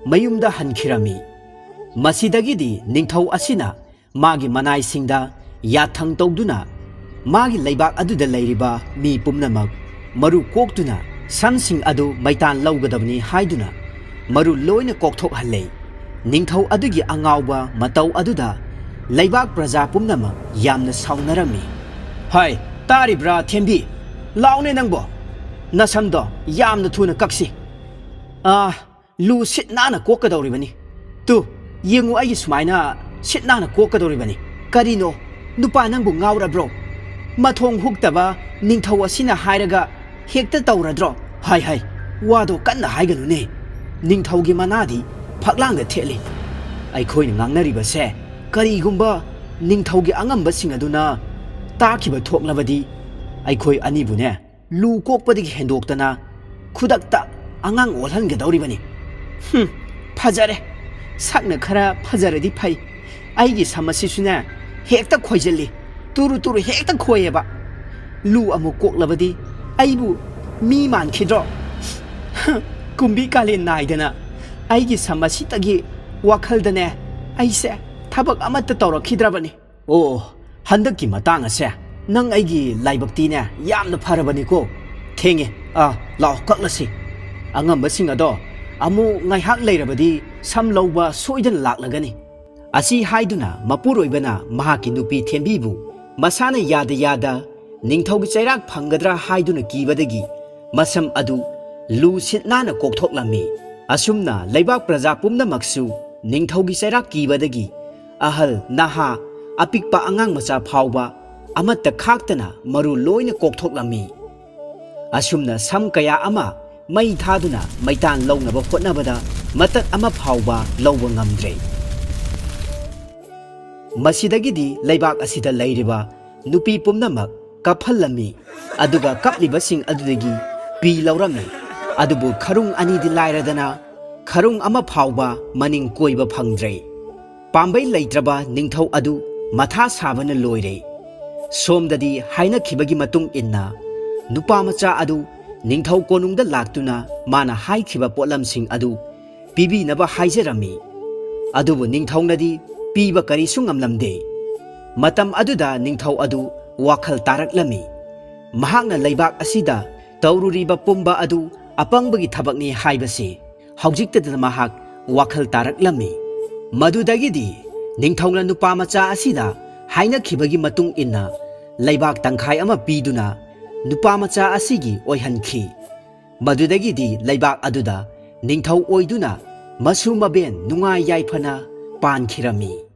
ꯃꯌꯨꯝꯗ ꯍꯟꯈꯤꯔꯝꯃꯤ꯫ ꯃꯁꯤꯗꯒꯤꯗꯤ ꯅꯤꯡꯊꯧ ꯑꯁꯤꯅ ꯃꯥꯒꯤ ꯃꯅꯥꯏꯁꯤꯡꯗ ꯌꯥꯊꯪ ꯇꯧꯗꯨꯅ ꯃꯥꯒꯤ ꯂꯩꯕꯥꯛ ꯑꯗꯨꯗ ꯂꯩꯔꯤꯕ ꯃꯤ ꯄꯨꯝꯅꯃꯛ ꯃꯔꯨ ꯀꯣꯛꯇꯨꯅ ꯁꯝꯁꯤꯡ ꯑꯗꯨ ꯃꯩꯇꯥꯟ ꯂꯧꯒꯗꯕꯅꯤ ꯍꯥꯏꯗꯨꯅ ꯃꯔꯨ ꯂꯣꯏꯅ ꯀꯣꯛꯊꯣꯛꯍꯜꯂꯦ꯫ ꯅꯤꯡꯊꯧ ꯑꯗꯨꯒꯤ ꯑꯉꯥꯎꯕ ꯃꯇꯧ ꯑꯗꯨꯗ ꯂꯩꯕꯥꯛ ꯄ꯭ꯔꯖꯥ ꯄꯨꯝꯅꯃꯛ ꯌꯥꯝꯅ ꯁꯥꯎꯅꯔꯝꯃꯤ꯫ "ꯍꯥꯏ, ꯇꯥꯔꯤꯕ꯭ꯔꯥ ꯊꯦꯝꯕꯤ? ꯂꯥꯎꯅꯦ ꯅꯪꯕꯣ, ꯅꯁꯝꯗꯣ ꯌꯥꯝꯅ ꯊꯨꯅ ꯀꯛꯁꯤ꯫ ꯑꯥ, ꯂꯨ ꯁꯤꯠ ꯅꯥꯟꯅ ꯀꯣꯛꯀꯗꯧꯔꯤꯕꯅꯤ꯫ ꯇꯨ, ꯌꯦꯡꯉꯨ, ꯑꯩꯒꯤ ꯁꯨꯃꯥꯏꯅ ꯁꯤꯠ ꯅꯥꯟꯅ ꯀꯣꯛꯀꯗꯧꯔꯤꯕꯅꯤ꯫ ꯀꯔꯤꯅꯣ, ꯅꯨꯄꯥ ꯅꯪꯕꯨ ꯉꯥꯎꯔꯕ꯭ꯔꯣ? ꯃꯊꯣꯡ ꯍꯨꯛꯇꯕ ꯅꯤꯡꯊꯧ ꯑꯁꯤꯅ ꯍꯥꯏꯔꯒ ꯍꯦꯛꯇ ꯇꯧꯔꯗ꯭ꯔꯣ? ꯍꯥꯏ ꯍꯥꯏ, ꯋꯥꯗꯣ ꯀꯟꯅ ꯍꯥꯏꯒꯅꯨꯅꯦ꯫ ꯅꯤꯡꯊꯧꯒꯤ ꯃꯅꯥꯗꯤ ꯐꯛꯂꯥꯡꯗ ꯊꯦꯠꯂꯤ꯫ ꯑꯩꯈꯣꯏꯅ ꯉꯥꯡꯅꯔꯤꯕꯁꯦ ꯀꯔꯤꯒꯨꯝꯕ ꯅꯤꯡꯊꯧꯒꯤ ꯑꯉꯝꯕꯁꯤꯡ ꯑꯗꯨꯅ ꯇꯥꯈꯤꯕ ꯊꯣꯛꯂꯕꯗꯤ ꯑꯩꯈꯣꯏ ꯑꯅꯤꯕꯨꯅꯦ ꯂꯨ ꯀꯣꯛꯄꯗꯒꯤ ꯍꯦꯟꯗꯣꯛꯇꯅ ꯈꯨꯗꯛꯇ ꯑꯉꯥꯡ ꯑꯣꯜꯍꯟꯒꯗꯧꯔꯤꯕꯅꯤ꯫" "ꯍꯨꯝ, ꯐꯖꯔꯦ꯫ ꯁꯛꯅ ꯈꯔ ꯐꯖꯔꯗꯤ ꯐꯩ꯫ ꯑꯩꯒꯤ ꯁꯝ ꯑꯁꯤꯁꯨꯅꯦ ꯍꯦꯛꯇ ꯈꯣꯏꯖꯤꯜꯂꯤ꯫ ꯇꯨꯔꯨ ꯇꯨꯔꯨ ꯍꯦꯛꯇ ꯈꯣꯏꯌꯦꯕ꯫ ꯂꯨ ꯑꯃꯨꯛ ꯀꯣꯛꯂꯕꯗꯤ ꯑꯩꯕꯨ ꯃꯤ ꯃꯥꯟꯈꯤꯗ꯭ꯔꯣ? ꯀꯨꯝꯕꯤ ꯀꯥꯂꯦꯟ ꯅꯥꯏꯗꯅ ꯑꯩꯒꯤ ꯁꯝ ꯑꯁꯤꯇꯒꯤ ꯋꯥꯈꯜꯗꯅꯦ ꯑꯩꯁꯦ ꯊꯕꯛ ꯑꯃꯠꯇ ꯇꯧꯔꯛꯈꯤꯗ꯭ꯔꯕꯅꯤ꯫" "ꯑꯣ, ꯍꯟꯗꯛꯀꯤ ꯃꯇꯥꯡ ꯑꯁꯦ ꯅꯪ ꯑꯩꯒꯤ ꯂꯥꯏꯕꯛꯇꯤꯅꯦ ꯌꯥꯝꯅ ꯐꯔꯕꯅꯤꯀꯣ꯫ ꯊꯦꯡꯉꯦ, ꯑꯥ, ꯂꯥꯛꯑꯣ ꯀꯛꯂꯁꯤ꯫ ꯑꯉꯝꯕꯁꯤꯡ ꯑꯗꯣ ꯑꯃꯨꯛ ꯉꯥꯏꯍꯥꯛ ꯂꯩꯔꯕꯗꯤ ꯁꯝ ꯂꯧꯕ ꯁꯣꯏꯗꯅ ꯂꯥꯛꯂꯒꯅꯤ꯫" ꯑꯁꯤ ꯍꯥꯏꯗꯨꯅ ꯃꯄꯨꯔꯣꯏꯕꯅ ꯃꯍꯥꯛꯀꯤ ꯅꯨꯄꯤ ꯊꯦꯝꯕꯤꯕꯨ ꯃꯁꯥꯅ ꯌꯥꯗ ꯌꯥꯗ ꯅꯤꯡꯊꯧꯒꯤ ꯆꯩꯔꯥꯛ ꯐꯪꯒꯗ꯭ꯔꯥ ꯍꯥꯏꯗꯨꯅ ꯀꯤꯕꯗꯒꯤ ꯃꯁꯝ ꯑꯗꯨ ꯂꯨ ꯁꯤꯠ ꯅꯥꯟꯅ ꯀꯣꯛꯊꯣꯛꯂꯝꯃꯤ꯫ ꯑꯁꯨꯝꯅ ꯂꯩꯕꯥꯛ ꯄ꯭ꯔꯖꯥ ꯄꯨꯝꯅꯃꯛꯁꯨ ꯅꯤꯡꯊꯧꯒꯤ ꯆꯩꯔꯥꯛ ꯀꯤꯕꯗꯒꯤ ꯑꯍꯜ, ꯅꯍꯥ, ꯑꯄꯤꯛꯄ ꯑꯉꯥꯡ ꯃꯆꯥ ꯐꯥꯎꯕ ꯑꯃꯠꯇ ꯈꯥꯛꯇꯅ ꯃꯔꯨ ꯂꯣꯏꯅ ꯀꯣꯛꯊꯣꯛꯂꯝꯃꯤ꯫ ꯑꯁꯨꯝꯅ ꯁꯝ ꯀꯌꯥ ꯑꯃ ꯃꯩ ꯊꯥꯗꯨꯅ ꯃꯩꯇꯥꯟ ꯂꯧꯅꯕ ꯍꯣꯠꯅꯕꯗ ꯃꯇꯠ ꯑꯃ ꯐꯥꯎꯕ ꯂꯧꯕ ꯉꯝꯗ꯭ꯔꯦ꯫ ꯃꯁꯤꯗꯒꯤꯗꯤ ꯂꯩꯕꯥꯛ ꯑꯁꯤꯗ ꯂꯩꯔꯤꯕ ꯅꯨꯄꯤ ꯄꯨꯝꯅꯃꯛ ꯀꯞꯍꯜꯂꯝꯃꯤ, ꯑꯗꯨꯒ ꯀꯞꯂꯤꯕꯁꯤꯡ ꯑꯗꯨꯗꯒꯤ ꯄꯤ ꯂꯧꯔꯝꯃꯤ꯫ ꯑꯗꯨꯕꯨ ꯈꯔꯨꯡ ꯑꯅꯤꯗꯤ ꯂꯥꯏꯔꯗꯅ, ꯈꯔꯨꯡ ꯑꯃ ꯐꯥꯎꯕ ꯃꯅꯤꯡ ꯀꯣꯏꯕ ꯐꯪꯗ꯭ꯔꯦ꯫ ꯄꯥꯝꯕꯩ ꯂꯩꯇ꯭ꯔꯕ ꯅꯤꯡꯊꯧ ꯑꯗꯨ ꯃꯊꯥ ꯁꯥꯕꯅ ꯂꯣꯏꯔꯦ꯫ ꯁꯣꯝꯗꯗꯤ ꯍꯥꯏꯅꯈꯤꯕꯒꯤ ꯃꯇꯨꯡ ꯏꯟꯅ ꯅꯨꯄꯥ ꯃꯆꯥ ꯑꯗꯨ ꯅꯤꯡꯊꯧ ꯀꯣꯅꯨꯡꯗ ꯂꯥꯛꯇꯨꯅ ꯃꯥꯅ ꯍꯥꯏꯈꯤꯕ ꯄꯣꯠꯂꯝꯁꯤꯡ ꯑꯗꯨ ꯄꯤꯕꯤꯅꯕ ꯍꯥꯏꯖꯔꯝꯃꯤ꯫ ꯑꯗꯨꯕꯨ ꯅꯤꯡꯊꯧꯅꯗꯤ ꯄꯤꯕ ꯀꯔꯤꯁꯨ ꯉꯝꯂꯝꯗꯦ꯫ ꯃꯇꯝ ꯑꯗꯨꯗ ꯅꯤꯡꯊꯧ ꯑꯗꯨ ꯋꯥꯈꯜ ꯇꯥꯔꯛꯂꯝꯃꯤ꯫ ꯃꯍꯥꯛꯅ ꯂꯩꯕꯥꯛ ꯑꯁꯤꯗ ꯇꯧꯔꯨꯔꯤꯕ ꯄꯨꯝꯕ ꯑꯗꯨ ꯑꯄꯪꯕꯒꯤ ꯊꯕꯛꯅꯤ ꯍꯥꯏꯕꯁꯤ ꯍꯧꯖꯤꯛꯇꯗ ꯃꯍꯥꯛ ꯋꯥꯈꯜ ꯇꯥꯔꯛꯂꯝꯃꯤ꯫ ꯃꯗꯨꯗꯒꯤꯗꯤ ꯅꯤꯡꯊꯧꯅ ꯅꯨꯄꯥ ꯃꯆꯥ ꯑꯁꯤꯗ ꯍꯥꯏꯅꯈꯤꯕꯒꯤ ꯃꯇꯨꯡ ꯏꯟꯅ ꯂꯩꯕꯥꯛ ꯇꯪꯈꯥꯏ ꯑꯃ ꯄꯤꯗꯨꯅ ꯅꯨꯄꯥ ꯃꯆꯥ ꯑꯁꯤꯒꯤ ꯑꯣꯏꯍꯟꯈꯤ꯫ ꯃꯗꯨꯗꯒꯤꯗꯤ ꯂꯩꯕꯥꯛ ꯑꯗꯨꯗ ꯅꯤꯡꯊꯧ ꯑꯣꯏꯗꯨꯅ ꯃꯁꯨ ꯃꯕꯦꯟ ꯅꯨꯡꯉꯥꯏ ꯌꯥꯏꯐꯅ ꯄꯥꯟꯈꯤꯔꯝꯃꯤ꯫